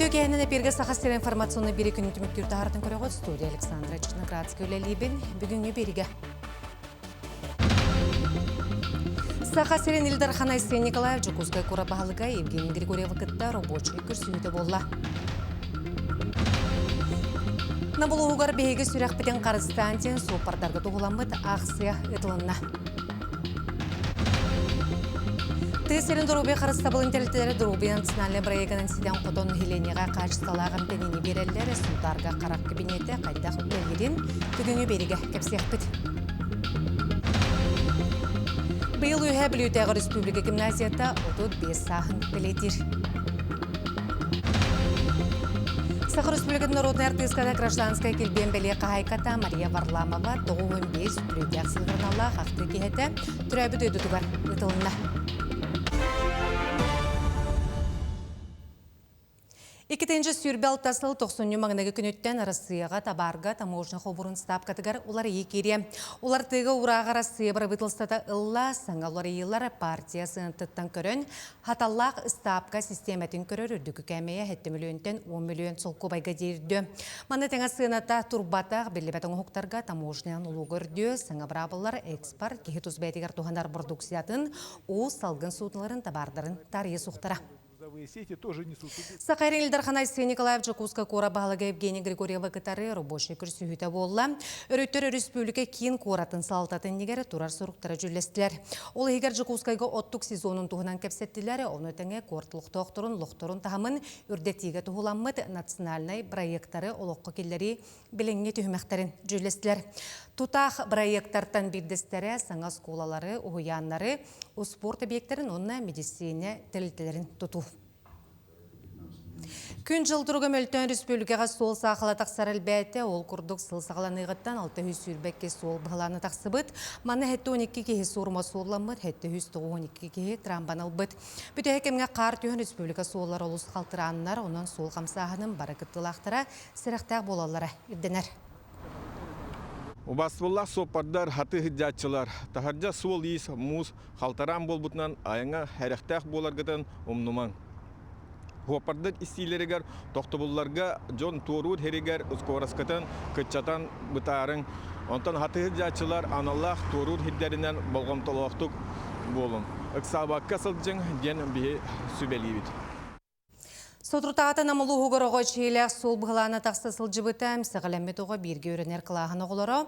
Үтүө киэһэнэн эпииргэ Саха сирэ информационный бири күнүн түмүктүүр таһаартан көрөҕүт студия Александра Черноградская үлэлиибин. Бүгүҥҥү биригэ. Саха сирин Ил Дархан Айсен Николаев Дьокуускай куорат баһылыга Евгений Григорьевы кытта рабочай көрсүһүүтэ буолла. Набулуһугар биһиги сүрэхпитин харыстаан диэн суоппардарга туһуламмыт аахсыйа ыытылынна. Тыа сирин доруобуйа харыстабылын тэрилтэлэрэ доруобуйа национальнай бырайыагынан ситэн-хотон нэһилиэнньэҕэ хаачыстыбалаах эмтэниини биэрэллэр, Сунтаарга харах кэбиниэтэ хайдах үлэлиирин бүгүҥҥү биэриигэ кэпсиэхпит. Быйыл Үөһээ Бүлүүтээҕи республика гимназията 35 сааһын бэлиэтиир. Саха Республикатын народнай артыыската гражданскай килбиэн бэлиэ хаһаайката Мария Варламова 95 үбүлүөйдээх сылгыналаах ахтыы киһитэ төрөөбүт дойдутугар ыытылынна. Иккитинчи сүүрбэ алта сыл тохсунньу маҥнайгы күнүттэн Арассыыйаҕа табаарга таможня хобурун ставкатыгар уларыйыы киириэ. Улартыыга уурааҕы Арассыыйа бырабыыталыстата ылла, саҥа уларыйыылар партия сыанатыттан көрөн, Хаталлаах ыстаапка систиэмэтин көрөр үрдүкү кээмэйэ 7 мөлүйүөнтэн 10 мөлүйүөн солкуобайга диирдө. Маны тэҥэ сыаната турбатах, биллибэт оҥоһуктарга таможня нолуога үрдүө, саҥа быраабыллар экспорт киһи тус бэйэтигэр туһанар продукциятын, уу салгын судноларын табаардарын таарыйа суохтара. Саха Ил Дархан Айсен Николаев Дьокуускай куорат баһылыга Евгений Григорьевы кытары рабочай көрсүһүүтэ буолла. Өрүттэр өрөспүүбүлүкэ киин куоратын салалтатын иннигэр турар соруктары дьүүллэстилэр. Ол иһигэр Дьокуускайга оттук сезонун туһунан кэпсэттилэр, ону тэҥэ куорат олохтоохторун олохторун таһымын үрдэтиигэ туһуламмыт национальнай бырайыактары олоххо киллэрии билиҥҥи түһүмэхтэрин дьүүллэстилэр. Тутаах бырайыактартан биирдэстэрэ саҥа оскуолалары, уһуйааннары, успуорт эбийиэктэрин уонна мэдиссиинэ тэрилтэлэрин тутуу. Күн-дьыл туруга мөлтөөн республикаҕа суол саахала тахсар элбээтэ. Ол курдук сыл саҕаланыаҕыттан 622 суол быһылаана тахсыбыт. Манна 72 киһи суорума суолламмыт, 792 киһи трамбан ылбыт. Бүтэһик кэмҥэ хаар түһэн республика суоллара олус халтырааннар, онон суол хамсааһынын бары кыттыылаахтара сэрэхтээх буолаллара ирдэнэр. Убаастабыллаах суоппардар, хатыы сылдьааччылар, таһырдьа суол-иис, муус халтараан буолбутунан айаҥҥа сэрэхтээх буоларгытын умнумаҥ. Суоппардар истиилэригэр тохтобулларга дьон туоруур сиригэр ускуораскытын кыччатан бытаарыҥ, онтон хатыы сылдьааччылар аналлаах туоруур сирдэринэн болҕомтолоохтук буолуҥ. Ыксаабакка сылдьыҥ диэн биһи сүбэлиибит. Соторутааҕыта Нам улууһугар оҕо эчэйиилээх суол быһылаана тахса сылдьыбыта. Эмсэҕэлэммит оҕо бииргэ үөрэнэр кылааһын оҕолоро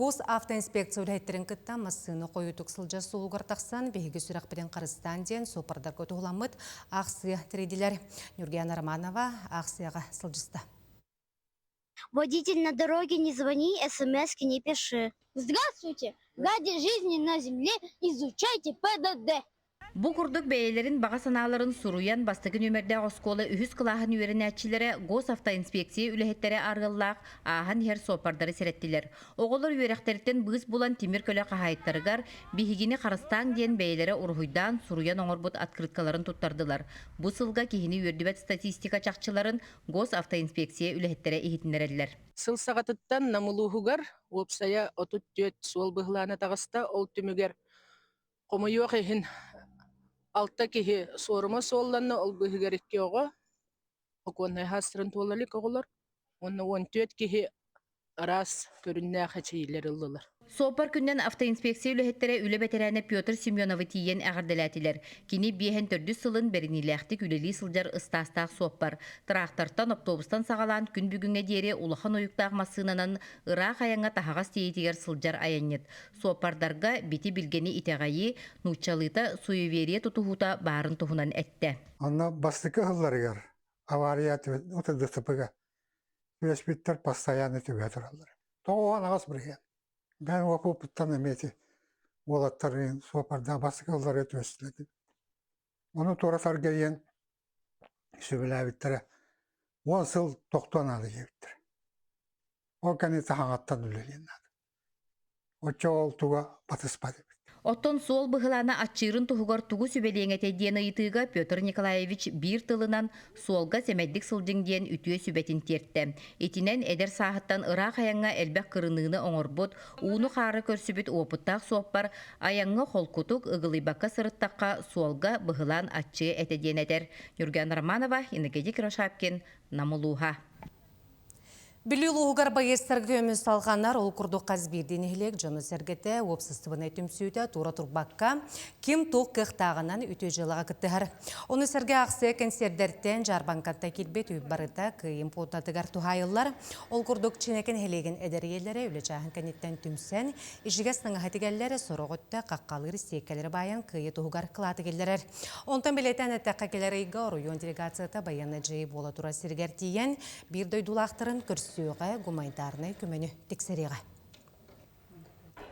госавтоинспекция үлэһиттэрин кытта массыына хойутук сылдьар суолугар тахсан биһиги сүрэхпитин харыстаан диэн суоппардарга туһуламмыт аахсыйа тэрийдилэр. Ньургуяна Романова аахсыйаҕа сылдьыста. Водитель на дороге не звони, смс не пиши. Здравствуйте! Ради жизни на земле изучайте ПДД. Бу курдук бэйэлэрин баҕа санааларын суруйан бастакы нүөмэрдээх оскуола үһүс кылааһын үөрэнээччилэрэ госавтоинспекция үлэһиттэрэ арыаллаах ааһан иһэр суоппардары сэрэттилэр. Оҕолор үөрэхтэриттэн быыс булан тимир көлө хаһаайыттарыгар «Биһигини харыстааҥ» диэн бэйэлэрэ уруһуйдаан суруйан оҥорбут открыткаларын туттардылар. Бу сылга киһини үөрдүбэт статистика чахчыларын Госавтоинспекция үлэһиттэрэ иһитиннэрэллэр. Сыл саҕатыттан Нам улууһугар уопсайа 34 суол быһылаана таҕыста. Ол түмүгэр хомойуох иһин алта киһи суорума суолланна, ол быыһыгар икки оҕо, сокуоннай саастарын туола илик оҕолор уонна 14 киһи араас көрүннээх эчэйиилэр ыллылар. Суоппар күнүнэн автоинспекция үлэһиттэрэ үлэ бэтэрээнэ Петр Семеновы тиийэн эҕэрдэлээтилэр. Кини биэһэн төрдүс сылын бэриниилээхтик үлэлии сылдьар ыстаастаах суоппар. Тыраахтартан, оптуобустан саҕалаан күн бүгүҥҥэ диэри улахан уйуктаах массыынанан ыраах айаҥҥа таһаҕас тиэйиитигэр сылдьар айанньыт. Суоппардарга бити-билгэни итэҕэйии, нууччалыыта суеверие тутуһуута баарын туһунан эттэ. Онно бастакы ыһылларыгар авария ДТП-га түбэспиттэр постоянно түбэһэ тураллар. Тоҕо аҕас бырыһыан. Бэйэм уопуппуттан эмиэ ити уолаттарыын суоппардаах бастакы ылларга түбэстилэр. Ону туоратарга диэн сүбэлээбиттэрэ. 10 сыл тохтуон наада диэбиттэрэ. Ол кэнниттэн хаҥаттан үлэлиэн наада. Оччоҕо ол туга батыспат эбит. Оттон суол быһылаана аччыырын туһугар тугу сүбэлиэҥ этэй диэн ыйытыыга Петр Николаевич биир тылынан суолга сэмэйдик сылдьыҥ диэн үтүө сүбэтин тиэртэ. Итинэн эдэр сааһыттан ыраах айаҥҥа элбэх кырыныыны оҥорбут, ууну-хаары көрсүбүт уопуттаах суоппар айаҥҥа холкутук, ыгылыйбакка сырыттахха суолга быһылаан аччыа этэ диэн этэр. Ньурган Романова, Иннокентий Кривошапкин, Нам улууһа. Бүлүү улууһугар байыастарга көмө салҕанар, ол курдук хас биирдии нэһилиэк дьоно-сэргэтэ, уопсастыбаннай түмсүүтэ тура турбакка, ким туох кыахтааҕынан үтүө дьыалаҕа кыттыһар. Ону сэргэ аахсыйа кэнсиэрдэртэн дьаарбаҥкаттан киирбит үп барыта Кыайым пуонатыгар туһаайыллар. Ол курдук Чинэки нэһилиэгин эдэр ийэлэрэ үлэ чааһын кэнниттэн түмсэн, ичигэс таҥаһы тигэллэр, сорох өттө хаххалыыр сиэккэлэри баайан Кыайыы туһугар кылааты киллэрэр. Онтон бэлиэтээн эттэххэ, кэлэр ыйга оройуон делегацията байыаннай дьайыы буола турар сиригэр тиийэн, биир дойдулаахтарын көрсүөҕэ, гуманитарнай көмөнү тиксэриэҕэ.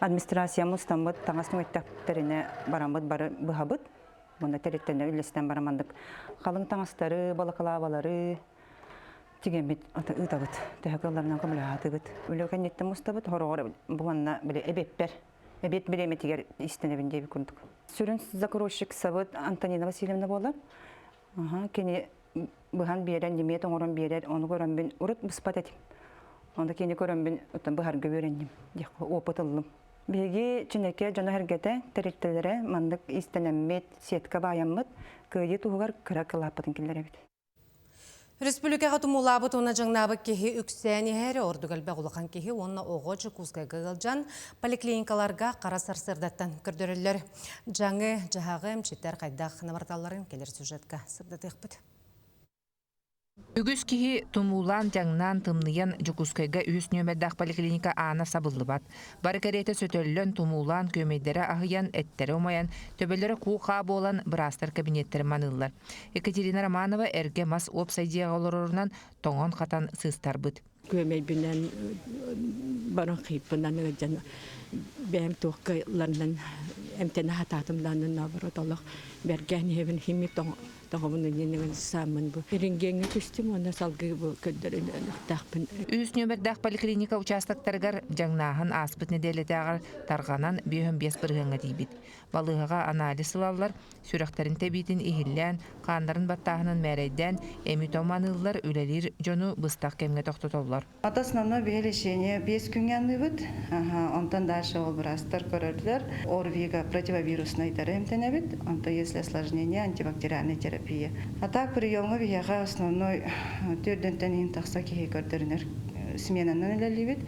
Администрация мустаммыт таҥас түҥэттэхтэринэ бараммыт бары быһабыт. Уонна тэрилтэнэ үллэстэн барамандык халыҥ таҥастары, балаклавалары тигэммит ыытабыт. Төһө кыалларынан көмөлөһө Үлэ кэнниттэн мустабыт, хороҕор бу манна били эбиэппэр эбиэт бириэмэтигэр истэнэбин диэбит курдук. Сүрүн закройщик сабыт Антонина Васильевна буолар. Кини быһан биэрэн, лимиэт оҥорон биэрэр, ону көрөммүн урут быспат этим. Онно кини көрөммүн оттон быһарга үөрэнним, опыт ыллым. Биһиги Чинэкэ дьоно-сэргэтэ, тэрилтэлэрэ маннык иистэнэммит, сетка баайаммыт, кыайыы туһугар кыра кылааппытын киллэрэбит. Республикаҕа тумуулаабыт уонна дьаҥнаабыт киһи үксээн иһэр, ордук элбэх улахан киһи уонна оҕо Дьокуускайга ыалдьан поликлиникаларга хара сарсыардаттан көрдөрөллөр. Дьаҥы, дьаһаҕы эмчиттэр хайдах намырыталларын кэлэр сюжетка сырдатыахпыт. Үгүс киһи тумуулаан, дьаҥнаан, тымныйан Дьокуускайга үһүс нүөмэрдээх поликлиника аана сабыллыбат. Бары кэриэтэ сөтөллөн, тумуулаан, күөмэйдэрэ аһыйан, эттэрэ умайан, төбөлөрө куу-хаа буолан быраастар кэбиниэттэрин маныыллар. Екатерина Романова эргэ мас уопсай дьиэҕэ олорорунан тоҥон-хатан сыыстарбыт. Күөмэйбинэн бронхиппынан ыалдьан бэйэм туохка ылларынан эмтэнэ сатаатым даҕаны наоборот олох бэргээн иһэбин химик тоҕобун иннинэн сааммын бу рентгеҥҥэ түстүм уонна салгыы бу көрдөрүнүөхтээхпин. Үһүс нүөмэрдээх поликлиника участоктарыгар дьаҥнааһын ааспыт нэдиэлэтээҕэр тарҕанан 55 бырыһыаҥҥа тиийбит. Балыыһаҕа анализ ылаллар, сүрэхтэрин тэбиитин иһиллээн, хааннарын баттааһынын мээрэйдээн, эми-том аныыллар, үлэлиир дьону быстах кэмҥэ тохтотоллор. От основное биһи лечение биэс күҥҥэ аныыбыт. Онтон дальше ол быраастар көрөллөр. ОРВИ-га противовируснайдары эмтэнэбит. Онтон если осложнение антибактериальная терапия. А так приемҥа биһиэхэ основной төрдөнтөн иһин тахса киһи көрдөрүнэр сменанан үлэлиибит.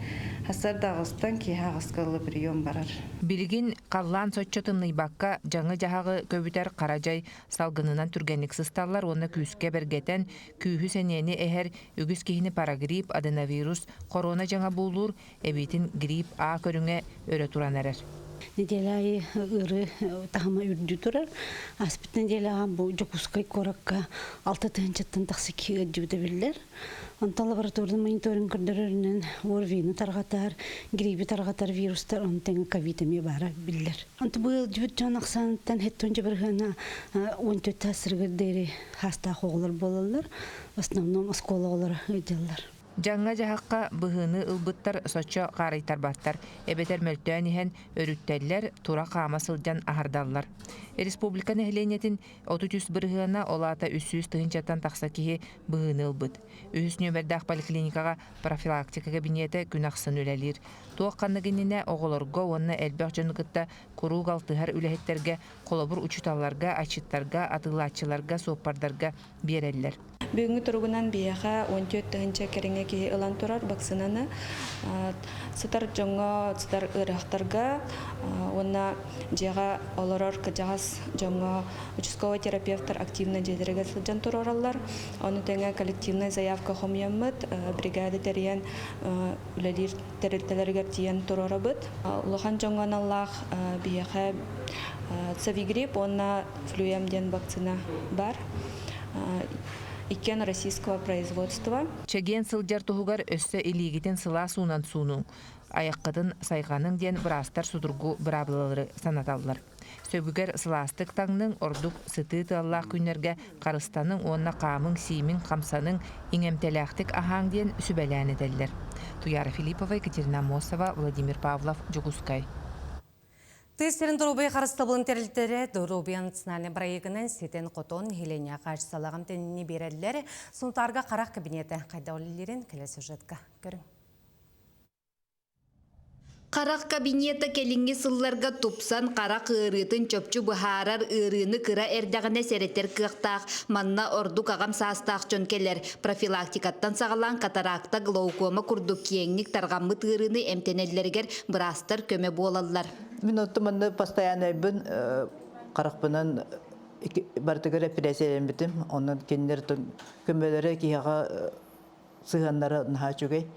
Сарсыарда аҕыстан киэһэ аҕыска ылы прием барар. Билигин халлаан соччо тымныйбакка, дьаҥы-дьаһаҕы көбүтэр хара дьай салгынынан түргэнник сысталлар уонна күүскэ бэргэтэн, күүһү-сэниэни эһэр үгүс киһини парагрипп, аденовирус, корона дьаҥа буулуур, эбиитин грипп А көрүҥэ өрө туран эрэр. Неделя аайы ыарыы таһыма үрдүү турар. Ааспыт неделяҕа бу Дьокуускай куоракка алта тыһыынчаттан тахса киһи ыалдьыбыта биллэр. Онтон лабораторный мониторинг көрдөрөрүнэн ОРВИ-ны тарҕатар, гриппи тарҕатар вирустар, ону тэҥэ ковид эмиэ баара биллэр. Онто бу ыалдьыбыт дьон ахсааныттан хэттонча бырыһыана 14 саастарыгар диэри хаастаах оҕолор буолаллар. В основном оскуола оҕолоро ыалдьаллар. Дьаҥҥа-дьаһахха быһыыны ылбыттар соччо хаарыйтарбаттар, эбэтэр мөлтөөн иһэн өрүттэллэр, тура-хаама сылдьан аһардаллар. Республика нэһилиэнньэтин 33 бырыһыана, ол аата 300 тыһыынчаттан тахса киһи быһыыны ылбыт. Үһүс нүөмэрдээх поликлиникаҕа профилактика кэбиниэтэ күн ахсын үлэлиир. Туох ханнык иннинэ оҕолорго уонна элбэх дьону кытта куруук алтыһар үлэһиттэргэ, холобур учууталларга, аччыттарга, атыылааччыларга, суоппардарга биэрэллэр. Бүгүҥҥү туругунан биһиэхэ 14 тыһыынча кэриҥэ киһи ылан турар вакцинаны сытар дьоҥҥо, сытар ыарыһахтарга уонна дьиэҕэ олорор кырдьаҕас дьоҥҥо участковай терапевтар активно дьиэлэригэр сылдьан туруораллар. Ону тэҥэ коллективнай заявка хомуйаммыт, бригада тэрийэн үлэлиир тэрилтэлэригэр тиийэн туруорабыт. Улахан дьоҥҥо аналлаах биһиэхэ Цавигрипп уонна Флюем диэн вакцина бар. Иккиэн российского производства. Чэгиэн сылдьар туһугар өссө илиигитин сылаас уунан суунуҥ, айаххытын сайҕаныҥ диэн быраастар судургу быраабылалары санаталлар. Сөбүгэр сылаастык таҥныҥ, ордук сытыы тыаллаах күннэргэ харыстаныҥ уонна хаамыҥ-сиимиҥ, хамсаныҥ, иҥэмтэлээхтик аһааҥ диэн сүбэлээн этэллэр. Туяра Филиппова, Екатерина Аммосова, Владимир Павлов, Дьокуускай. Тыа сирин доруобуйа харыстабылын тэрилтэлэрэ доруобуйа национальнай бырайыагынан ситэн-хотон нэһилиэнньэҕэ хаачыстыбалаах эмтэниини биэрэллэр. Сунтаарга харах кабинета хайдах үлэлиирин кэлэр сюжетка көрүҥ. Харах кабинета кэлиҥҥи сылларга тупсан харах ыарыытын чопчу быһаарар ыарыыны кыра эрдэҕинэ сэрэтэр кыахтаах. Манна ордук аҕам саастаах дьон кэлэр. Профилактикаттан саҕалаан катаракта, глаукома курдук киэҥник тарҕаммыт ыарыыны эмтэнэллэригэр быраастар көмө буолаллар. Мин оттон манна постояннайбын харахпынан барытыгар эпэрээссийэлэммитим. Онон кинилэр көмөлөрө киһиэхэ сыһыаннара наһаа үчүгэй.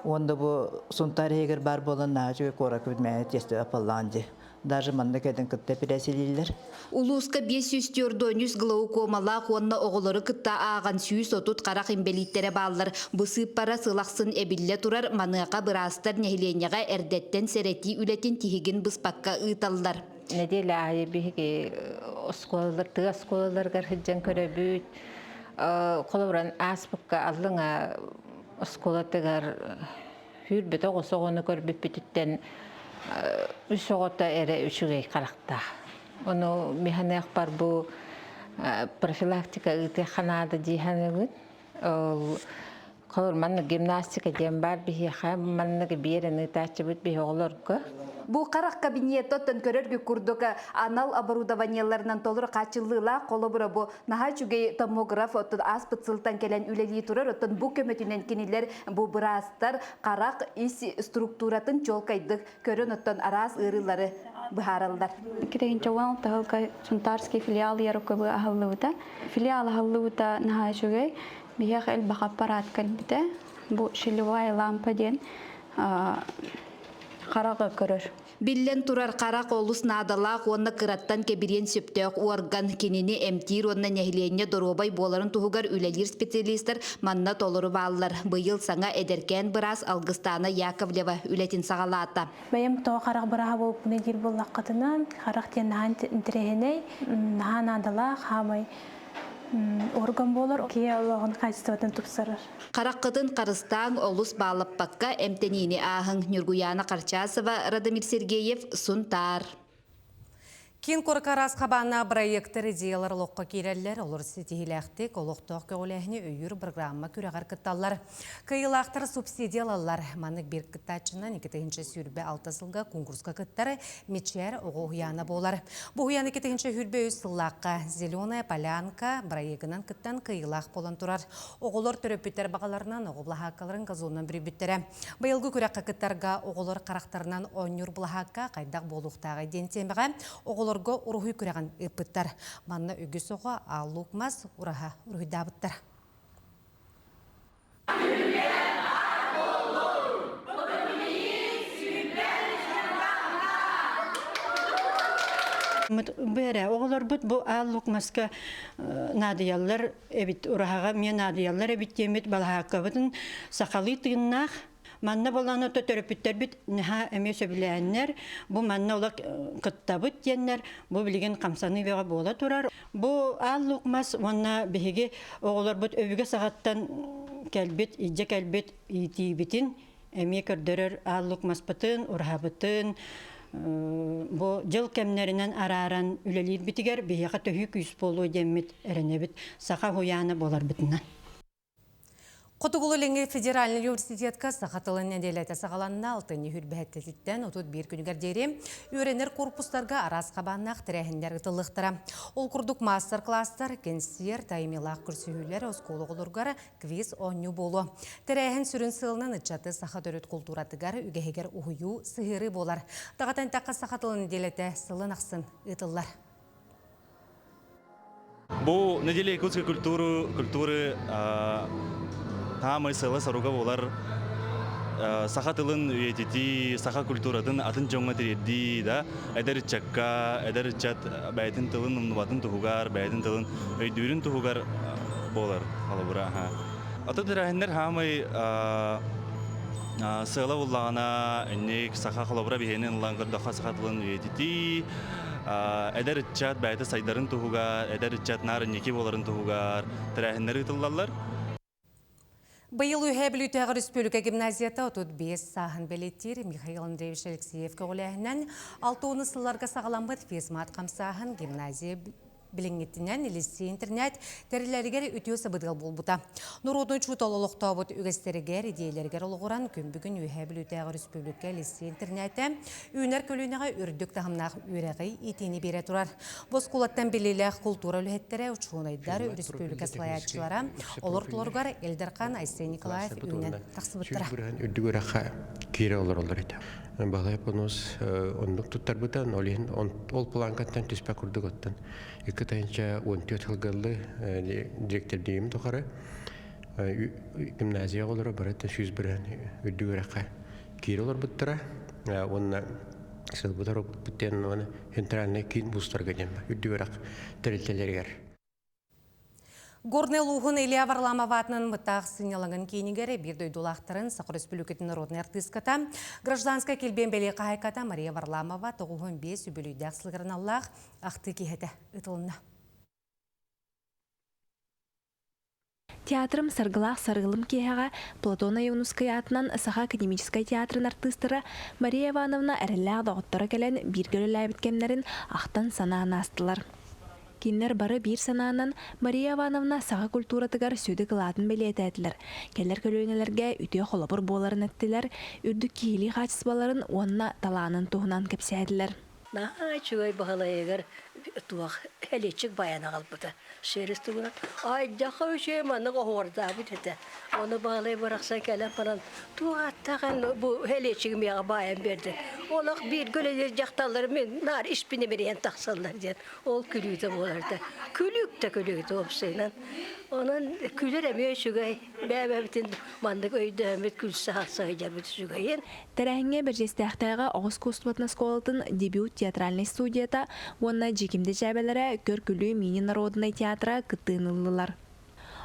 Уонна бу Сунтаар иһигэр баар буолан наһаа үчүгэй куоракка мээнэ тиэстэ аппаллаан дии. Даже манна кэлэн кытта эпэрээссийэлииллэр. Улууска 543 глаукомалаах уонна оҕолору кытта ааҕан 130 харах инбэлииттэрэ бааллар. Бу сыыппара сыл ахсын эбиллэ турар, маныаха быраастар нэһилиэнньэҕэ эрдэттэн сэрэтии үлэтин тиһигин быспакка ыыталлар. Нэдиэлэ аайы биһиги оскуолалар, тыа оскуолаларыгар сылдьан көрөбүт. Холобуран ааспыкка аллыҥа оскуолатыгар Сүүрбэтэ оҕус оҕону көрбүппүтүттэн үс оҕото эрэ үчүгэй харахтаах. Ону миһаныахпар бу профилактика ыытыахха наада дии саныыбын. Ол холор маннык гимнастика диэн баар биһиэхэ маннык биэрэн ыытааччыбыт биһи оҕолорго. Бу харах кабинета оттон көрөргө курдук анал оборудованиеларынан толору хааччыллыылаах холобура бу Наһаа үчүгэй томограф оттон ааспыт сылтан кэлэн үлэлии турар. Оттон бу көмөтүнэн кинилэр бу быраастар харах ис структуратын чуолкайдык көрөн оттон араас ыарыылары быһаараллар. Кирегинчауан алтаһылка Сунтарский филиал ЯРКБ аһыллыбыта. Филиал аһыллыбыта наһаа үчүгэй. Биһиэхэ элбэх аппарат кэлбитэ. Бу щелевая лампа диэн хараҕы көрөр. Биллэн турар, харах олус наадалаах уонна кыраттан кэбириэн сөптөөх уорган. Кинини эмтиир уонна нэһилиэнньэ доруобай буоларын туһугар үлэлиир специалистар манна толору бааллар. Быйыл саҥа эдэркээн быраас Алгыстаана Яковлева үлэтин саҕалаата. Бэйэм тоҕо харах бырааһа буолбуппун диир буоллаххытына, харах диэн наһаа интэриэһинэй, наһаа наадалаах, хаамай орган буолар, киһи олоҕун хаачыстыбатын тупсарар. Хараххытын харыстааҥ, олус баалаппакка эмтэниини ааһыҥ. Ньургуйаана Харчасова, Радомир Сергеев, Сунтаар. Киин куоракка араас хабааннаах бырайыактар, идеялар олоххо киирэллэр, олор ситиһиилээхтик олохтоох көҕүлээһини өйүүр программа күрэҕэр кытталлар. Кыайыылаахтар субсидия ылаллар. Маннык биир кыттааччынан 2026 сылга конкурска кыттар Мичээр оҕо уһуйаана буолар. Бу уһуйаан 2023 сыллаахха «Зеленая полянка» бырайыагынан кыттан кыайыылаах буолан турар. Оҕолор төрөппүттэр баҕаларынан оҕо былаһааккаларын газонунан бүрүйбүттэрэ. Быйылгы күрэххэ кыттарга оҕолор харахтарынан оонньуур былаһаакка хайдах буолуохтааҕый диэн тиэмэҕэ оҕолорго уруһуй күрэҕин ыыппыттар. Манна үгүс оҕо аал луук мас ураһа уруһуйдаабыттар. Бэрэ оҕолорбут бу аал луук маска наадыйаллар эбит ураһаҕа эмиэ наадыйаллар эбит диэммит балаһааккабытын сахалыы тыыннаах манна буолан ото төрөппүттэрбит наһаа эмиэ сөбүлээннэр бу манна олох кыттабыт диэннэр бу билигин хамсаныы бөҕө буола турар бу аал луук мас уонна биһиги оҕолорбут өбүгэ саҕаттан кэлбит илдьэ кэлбит иитиибитин эмиэ көрдөрөр аал луук маспытын ураһабытын бу дьыл кэмнэринэн арааран үлэлиирбитигэр биһиэхэ төһүү күүс буолуо диэммит эрэнэбит саха уһуйаана буоларбытынан. Хотугулуу-Илиҥҥи федеральнай университетка саха тылын нэдиэлэтэ саҕаланна. Алтынньы хүрбэһэттэтиттэн 31 күнүгэр диэри үөрэнэр корпустарга араас хабааннаах тэрээһиннэр ыытыллыахтара. Ол курдук маастар-класстар, кэнсиэр, таймилаах көрсүһүүлэр оскуола оҕолоругар квиз оонньуу буолуо. Тэрээһин сүрүн сыалынан ыччаты саха төрүт култууратыгар, үгэһигэр уһуйуу, сыһыарыы буолар. Даҕатан эттэххэ, саха тылын нэдиэлэтэ сылын ахсын ыытыллар. Бу неделя якутской культуры, культуры таамай сыала-соруга буолар саха тылын үйэтитии, саха культуратын атын дьоҥҥо тириэрдии да, эдэр ыччакка, эдэр ыччат бэйэтин тылын умнубатын туһугар, бэйэтин тылын өйдүүрүн туһугар буолар холобура. Атын тэрээһиннэр хаамай сыала буллаҕына инник саха холобура биһиэнин ылан көрдөххө саха тылын үйэтитии, эдэр ыччат бэйэтэ сайдарын туһугар, эдэр ыччат наар инники буоларын туһугар тэрээһиннэр ыытыллаллар. Быйыл Үөһээ Бүлүүтээҕи Республика гимназията 35 сааһын бэлиэтиир Михаил Андреевич Алексеев көҕүлээһинэн 60 сылларга саҕаламмыт физмат хамсааһын гимназия билиҥҥитинэн лицей-интернат тэриллэригэр үтүө сабыдыал буолбута. Норуотун учуутал олохтообут үгэстэригэр, идиэйэлэригэр олоҕуран күн бүгүн Үөһээ Бүлүүтээҕи Республика лицей-интернатэ үүнэр көлүөнэҕэ үрдүк таһымнаах үөрэҕи иитиини биэрэ турар. Бу оскуолаттан биллиилээх култуура үлэһиттэрэ, учуонайдар, республика салайааччылара олор толоругар Ил Дархан Айсен Николаев үүнэн тахсыбыттара. Үрдүк үрэххэ киирэ олороллор этэ. Балай понус оннук туттарбыта, ол иһин ол планкаттан түспэ курдук оттон 2 14 сылгаллы директордиим тухары гимназия оҕолоро барыта 100% үрдүк үрэххэ киирэ олорбуттара уонна сылбытар уонна центральный киин бустарга диэн үрдүк үөрэх тэрилтэлэригэр. Горнай улууһун Илья Варламов аатынан Мытаах сынньалаҥын киинигэр биир дойдулаахтарын Саха Республикатын народнай артыыската, гражданскай килбиэн бэлиэ хаһаайката Мария Варламова 95 үбүлүйдээх сылыгар ахтыы киэһэтэ ыытылынна. Театрым саргылаах сарыылым киэһэҕэ Платон Ойуунускай аатынан Саха академическай театрын артыыстара Мария Ивановна эрэллээх доҕотторо кэлэн бииргэ үлэлээбит кэмнэрин ахтан-санаан аастылар. Кинилэр бары биир санаанан Мария Ивановна саха культуратыгар сүдү кылаатын бэлиэтээтилэр, кэлэр көлүөнэлэргэ үтүө холобур буоларын эттилэр, үрдүк киһилии хаачыстыбаларын уонна талаанын туһунан кэпсээтилэр. Наһаа үчүгэй баһылайыгар туох эличик байан аҕалбыта. Шерис тугунан айдьаха үчүгэй маннык оһуордаабыт этэ. Ону баһылай барахсан кэлэн баран туох ааттаах эн бу эличиги миэхэ баайан биэрдин. Олох бииргэ үлэлиир дьахталлар мин наар испин имэрийэн тахсаллар диэн ол күлүүтэ буолар да. Күлүүк да күлүүтэ уопсайынан. Онон күлэр эмиэ үчүгэй. Бэйэбитин маннык өйдөөммүт күлсэ хахса сылдьарбыт үчүгэйин. Тэрээһиҥҥэ Бэрдьиэстээхтээҕи оҕо искусствотын оскуолатын дебют театральнай студията уонна Дьиикимдэ дьээбэлэрэ Көр-күлүү мини-народнай театра кыттыыны ыллылар.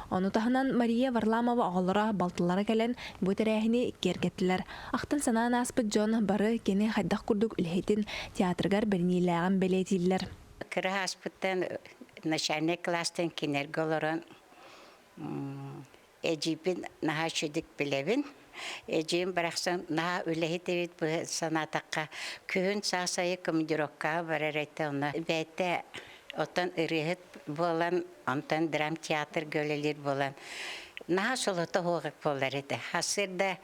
Ону таһынан Мария Варламова оҕолоро, балтылара кэлэн бу тэрээһини киэргэттилэр. Ахтан-санаан ааспыт дьон бары кини хайдах курдук үлэһитин, театрыгар бэриниилээҕин бэлиэтииллэр. Кыра ааспыттан начальнай класстан кинилэргэ олорон Эдьиийбин наһаа үчүгдүк билэбин. Эдьиийим барахсан наһаа үлэһит эбит санаатахха, күһүн саас айы командировкаҕа барар этэ онно. Бэйэтэ оттон ырыаһыт буолан, онтон драмтеатрга үлэлиир буолан, наһаа солото суох буолар этэ. Сарсыарда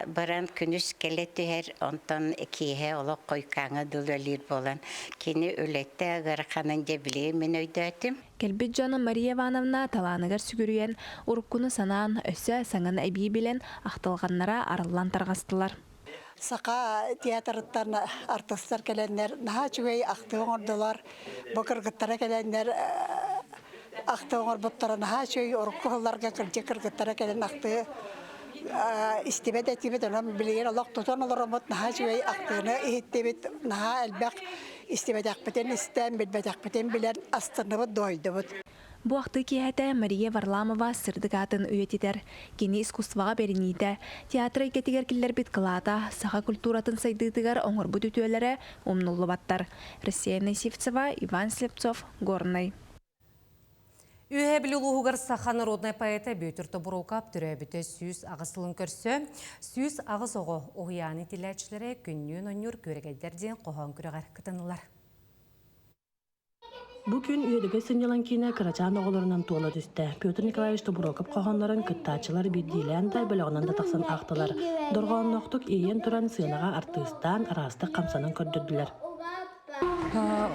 баран күнүс кэлэ түһэр, онтон киэһэ олох хойукааҥҥа дылы үлэлиир буолан, кини үлэтэ ыараханын дьэ билигин мин өйдөөтүм. Кэлбит дьоно Мария Ивановна талааныгар сүгүрүйэн, уруккуну санаан, өссө саҥаны эбии билэн, ахтылҕаннара арыллан тарҕастылар. Саха театрыттан артыстар кэлэннэр наһаа үчүгэй ахтыы оҥордулар. Бу кыргыттара кэлэннэр ахтыы оҥорбуттара наһаа үчүгэй. Урукку сылларга кырдьык кыргыттара кэлэн ахтыы истибэт этибит. Онон билигин олох тутан олороммут наһаа үчүгэй ахтыыны иһиттибит. Наһаа элбэх Истибэтэхпитин истэн, билбэтэхпитин билэн астынныбыт, дуойдубут. Бу ахтыы киэһэтэ Мария Варламова сырдык аатын үйэтитэр. Кини искусствоҕа бэриниитэ, театр эйгэтигэр киллэрбит кылаата, саха культуратын сайдыытыгар оҥорбут үтүөлэрэ умнуллубаттар. Россия Сивцева, Иван Слепцов, Горнай. Үөһээ Бүлүү улууһугар саха народнай поэта Бүөтүр Тобуруокап төрөөбүтэ 108 сылын көрсө, 108 оҕо уһуйаан иитиллээччилэрэ күннүүн оонньуур күөрэгэйдэр диэн хоһоон күрэҕэр кытыннылар. Бу күн Үөдүгэй сынньалаҥ киинэ кырачаан оҕолорунан туола түстэ. Петр Николаевич Тобуруокап хоһооннорун кыттааччылар биирдиилээн да, бөлөҕүнэн да тахсан аахтылар. Дорҕоонноохтук иэйэн туран сыанаҕа артыыстаан, араастык хамсанан көрдөрдүлэр.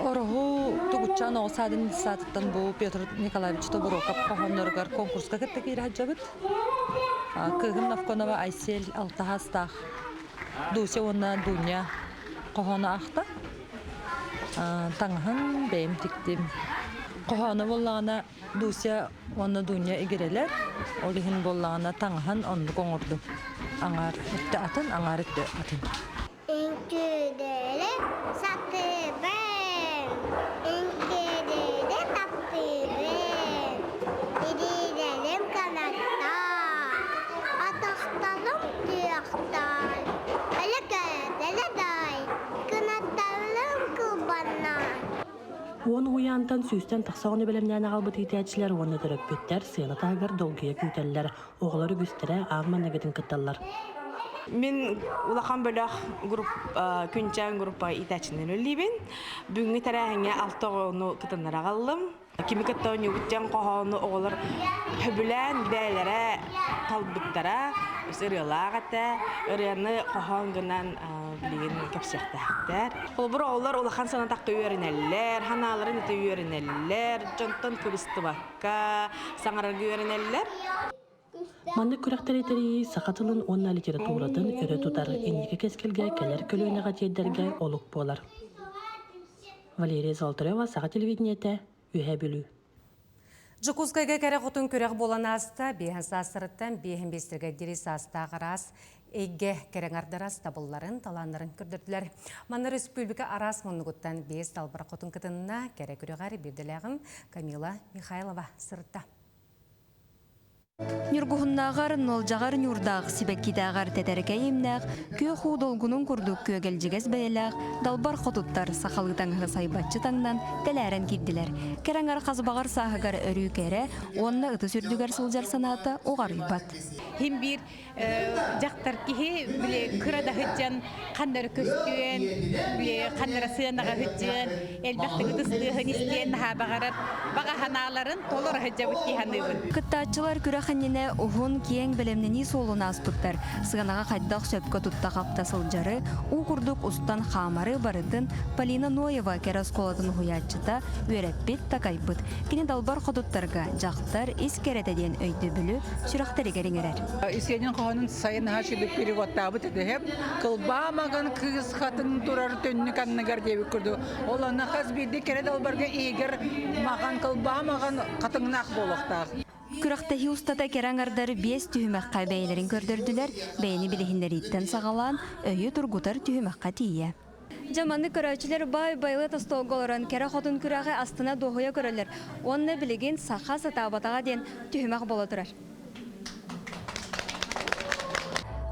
Ороһу Тугутчаан оҕо саадын саатыттан бу Петр Николаевич Тобуруокап хоһоонноругар конкурска кытта киирэ сылдьабыт. Кыыһым Новконова Айсель алтаһаастаах Дуся уонна Дуня хоһоону аахта. Таҥаһын бэйэм тиктим. Хоһооно буоллаҕына Дуся уонна Дуня игирэлэр, ол иһин буоллаҕына таҥаһын оннук оҥордум. Аҥаар өттө атын, аҥаар өттө атын. Үҥкүүлэри сатыыбын, үҥкүүлэри таптыыбын, илиилэрим канаттаах, атахтарым туйахтаах, өлөкөөтөлө дай, кынаттарым кылбаннаах. Уон уһуйаантан сүүстэн тахса оҕону бэлэмнээн аҕалбыт иитээччилэр уонна төрөппүттэр сыана таһыгар долгуйа күүтэллэр. Оҕолор үгүстэрэ аан маҥнайгытын кытталлар. Мин улахан бөлөх групп күнчээн группа иитээччинэн үлэлиибин. Бүгүҥҥү тэрээһиҥҥэ алта оҕону кытыннара аҕаллым. Кими кытта оонньуубут диэн хоһоону оҕолор сөбүлээн бэйэлэрэ талбыттара. Ырыалаах этэ. Ырыаны хоһоон гынан билигин кэпсиэхтээхтэр. Холобур, оҕолор улахан санатахха үөрэнэллэр, санааларын ити үөрэнэллэр, дьонтон кыбыстыбакка саҥарарга үөрэнэллэр. Маннык күрэхтэри тэрийии саха тылын уонна литературатын өрө тутар, инники кэскилгэ кэлэр көлүөнэҕэ тиэрдэргэ олук буолар. Валерия Золотарева, Саха телевидениетэ, Үөһээ Бүлүү. Дьокуускайга кэрэ хотун күрэх буолан ааста. Биэһэн саастарыттан биэһин биэстэргэ диэри саастаах араас эйгэ кэрэҥ ардарас табылларын, талааннарын көрдөрдүлэр. Манна республика араас муннугуттан биэс далбар хотун кытынна. Кэрэ күрэҕэр биирдэлээҕим Камила Михайлова сырытта. Ньургуһуннааҕар, нуолдьаҕар ньуурдаах, сибэккитээҕэр тэтэркэй имнээх, күөх уу долгунун курдук күөгэлдьигэс бэйэлээх далбар хотуттар сахалыы таҥаһы сайбаччы таҥнан тэлээрэн киирдилэр. Кэрэҥэр хасбаҕар сааһыгар өрүү кэрэ уонна ытыс үрдүгэр сылдьар санаата уҕарыйбат. Хим биир дьахтар киһи били кыра да сылдьан ханна эрэ көстүөн, били ханна эрэ сыанаҕа сылдьыан, элбэхтик ытыстыаһын истиэн наһаа баҕарар баҕа санааларын толоро сылдьабыт дии саныыбын. Кыттааччылар күрэх иннинэ уһун, киэҥ бэлэмнэнии суолун ааспыттар. Сыанаҕа хайдах сөпкө тутта-хапта сылдьары, уу курдук устан хаамары барытын Полина Ноева кэрэ оскуолатын уһуйааччыта үөрэппит, такайбыт. Кини далбар хотуттарга дьахтар ис кэрэтэ диэн өйдөбүлү сүрэхтэригэр иҥэрэр. Исиэнин хоһоонун сайын наһаа үчүгэй переводтаабыт этэ. Кылбаа маган кыыс хатын турар түннүк анныгар диэбит курдук. Ол онно хас биирдии кэрэ далбарга иһигэр маҕан кылбаа маҕан хатыҥнаах буолуохтаах. Күрэхтэһии устата кэрэ аҥардар биэс түһүмэххэ бэйэлэрин көрдөрдүлэр, бэйэни билиһиннэрииттэн саҕалаан, өйү тургутар түһүмэххэ тиийэ. Дьэ маннык көрөөччүлэр баай байылыат остуолга олорон кэрэ хотун күрэҕи астына дуоһуйа көрөллөр уонна билигин саха сатаабатаҕа диэн түһүмэх буола турар.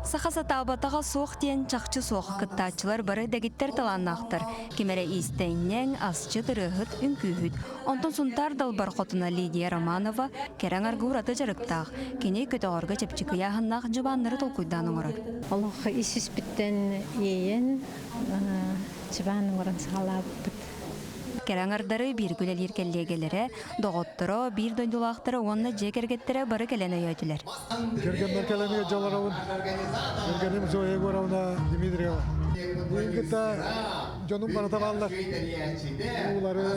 Саха сатаабатаҕа суох диэн чахчы суох. Кыттааччылар бары дэгиттэр талааннаахтар. Ким эрэ иистэнньэҥ, асчыт, ырыаһыт, үҥкүүһүт. Онтон Сунтаар далбар хотуна Лидия Романова кэрэ аҥарга ураты дьарыктаах. Кини көтөҕөргө чэпчэки ыйааһыннаах дьыбааннары толкуйдаан оҥорор. Олох ис-испиттэн иэйэн, дьыбаан оҥорон саҕалаабыппыт. Кэрэ аҥардары бииргэ үлэлиир кэллиэгэлэрэ, доҕотторо, биир дойдулаахтара уонна дьиэ кэргэттэрэ бары кэлэн өйөөтүлэр. Кэргэммэр кэлэн ыалдьаларабын. Кэргэним Зоя Егоровна Дмитриева. Миигин кытта дьонум барыта бааллар. Уулары,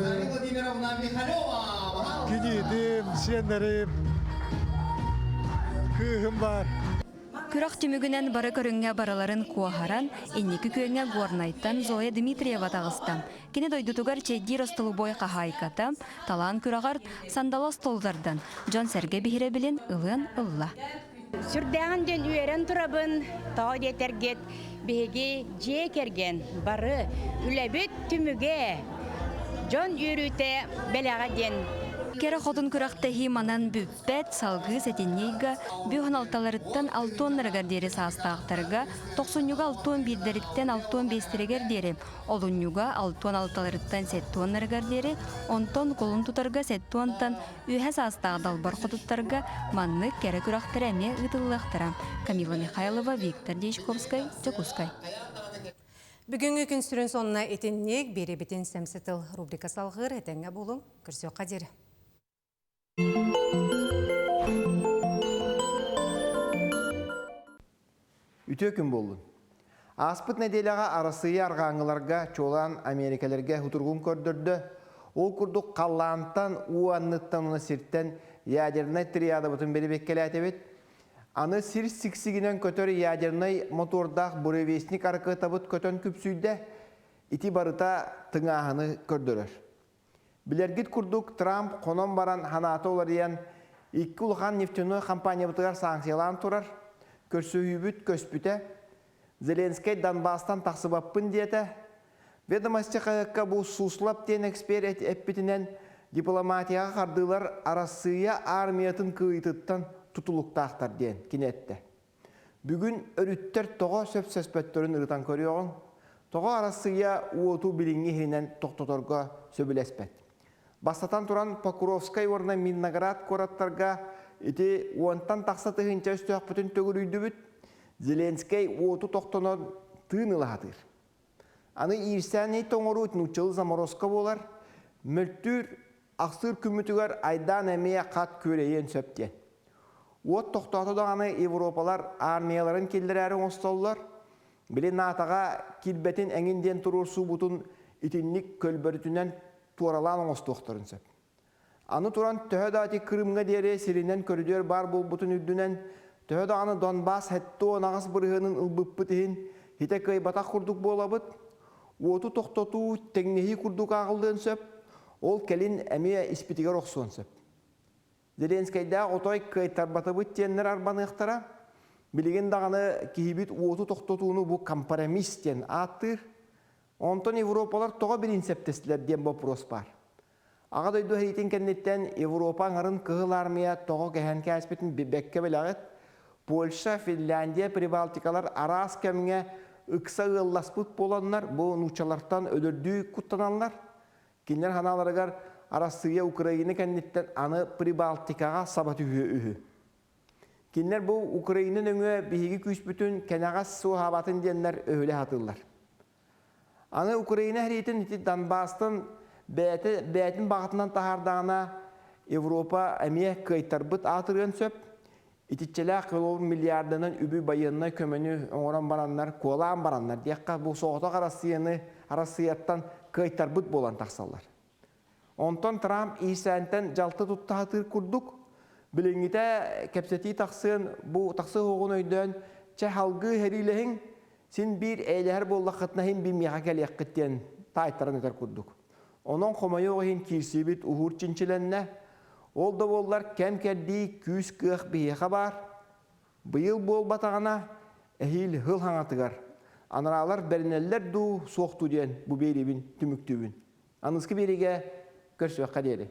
кийиитим, сиэннэрим, кыыһым баар. Күрэх түмүгүнэн бары көрүҥҥэ барыларын куоһаран, инники күөҥҥэ Горнайтан Зоя Дмитриева таҕыста. Кини дойдутугар чэйдиир остолобуой хаһаайката, талаан күрэҕэр сандала остуоллардан дьон-сэргэ биһирэбилин ылыан ылла. Сүрдээҕин диэн үөрэн турабын, тоҕо диэтэргит, биһиги дьиэ кэргэн бары үлэбит түмүгэ, дьон үөрүүтэ бэлэҕэ диэн. Кэрэ хотун күрэхтэһии манан бүппэт, салгыы сэтинньи ыйга бүһүн алталарыттан алтуоннарыгар диэри саастаахтарга, тохсунньуга алтуон биирдэриттэн алтуон биэстэригэр диэри Олунньуга алтуон алталарыттан сэттуоннарыгар диэри, онтон кулун тутарга сэттуонтан үөһэ саастаах далбар хотуттарга маннык кэрэ күрэхтэрэ эмиэ ыытыллыахтара. Камила Михайлова, Виктор Дьячковскай, Дьокуускай. Бүгүҥҥү күн сүрүн сонуна итинник биэрэбитин сэмсэ тыл рубрика салҕыыр этэҥҥэ буолуҥ. Көрсүөххэ диэри. Үтүө күн буоллун. Ааспыт нэдиэлэҕэ Арассыыйа арҕааҥҥыларга, чуолаан Америкаларга хутургун көрдөрдө. Ол курдук халлаантан, уу анныттан уонна сиртэн ядернай триадабытын бэрэбиэккэлээтэбит. Аны сир сиксигинэн көтөр ядернай мотуордаах буревестник аракыатабыт көтөн күпсүйдэ. Ити барыта тыҥааһыны көрдөрөр. Билэргит курдук, Трамп хонон баран ханаата уларыйан, икки улахан нефтяной компаниябытыгар санкциялаан турар. Көрсүһүүбүт көспүтэ. Зеленскэй Донбасстан тахсыбаппын диэтэ. Ведомости хаһыакка бу Суслап диэн эксперт эппитинэн, дипломатияҕа хардыылар Арассыыйа армиятын кыайыытыттан тутулуктаахтар диэн кини эттэ. Бүгүн өрүттэр тоҕо сөпсөспөттөрүн ырытан көрүөҕүҥ. Тоҕо Арассыыйа уоту билиҥҥи иһинэн тохтоторго сөбүлэспэт? Бастатан туран Покровскай уонна Минноград куораттарга ити уонтан тахса тыһыынча өстөөхпүтүн төгүрүйдүбүт. Зеленскэй уоту тохтонон тыын ыла сатыыр. Аны иирсээни тоҥоруу нууччалыы заморозка буолар. Мөлтүүр, ахсыыр күммүтүгэр айдаан эмиэ хат күөрэйиэн сөп диэн. Уот тохтоото даҕаны Европалар армияларын киллэрээри оҥостоллор. Били НАТО-ҕа киирбэтин эҥин диэн туруорсуубутун итинник көлбөрүтүнэн туоралаан оҥостуохтарын сөп. Аны туран төһө да ити Крымҥа диэри сиринэн көрүдүөр баар буолбутун үрдүнэн, төһө даҕаны Донбасс 78 бырыһыанын ылбыппыт иһин хитэ кыайбатах курдук буолабыт. Уоту тохтотуу, тэҥнэһии курдук ааҕыллыан сөп, ол кэлин эмиэ испитигэр охсуон сөп. Зеленскэйдээх отой кыайтарбатыбыт диэннэр арбаныахтара. Билигин даҕаны киһибит уоту тохтотууну бу компромисс диэн ааттыыр. Онтон Европалар тоҕо бириинсэптэстилэр диэн боппуруос баар. Аҕа дойду сэриитин кэнниттэн Европа аҥарын Кыһыл Аармыйа тоҕо кэһэн кээспитин билбэккэ билэҕит. Польша, Финляндия, Прибалтикалар араас кэмҥэ ыкса ыалласпыт буоланнар бу нууччалартан өлөрдүү куттаналлар. Кинилэр санааларыгар Арассыыйа Украина кэнниттэн аны Прибалтикаҕа саба түһүө үһү. Кинилэр бу Украина нөҥүө биһиги күүспүтүн кэнэҕэс суоһаабатын диэннэр өһүлэ сатыыллар. Аны Украина сэриитин ити Донбасстан бэйэтэ бэйэтин баҕатынан таһаардаҕына Европа эмиэ кыайтарбыт аатырыан сөп. Итиччэлээх километр миллиарданан үбү байыаннай көмөнү оҥорон бараннар, куолаан бараннар диэххэ, бу соҕотох Арассыыйаны Арассыыйаттан кыайтарбыт буолан тахсаллар. Онтон Трамп иирсээнтэн дьалты тутта сатыыр курдук, билиҥҥитэ кэпсэтии тахсыан, бу тахсыы оҕун өйдөөн, чэ халгыы сэриилэһиҥ, син биир эйэлэһэр буоллаххытына иһин би миэхэ кэлиэххит диэн таайтаран этэр курдук. Онон хомойуох иһин киирсиибит уһуур чинчилэннэ. Ол да буоллар кэм-кэрдии күүс-кыах биһиэхэ баар. Быйыл буолбатаҕына, эһиил һыл хаҥатыгар анараалар бэринэллэр дуу, суох дуу диэн бу биэриибин түмүктүүбүн. Аныгыскы биэриигэ көрсүөххэ диэри.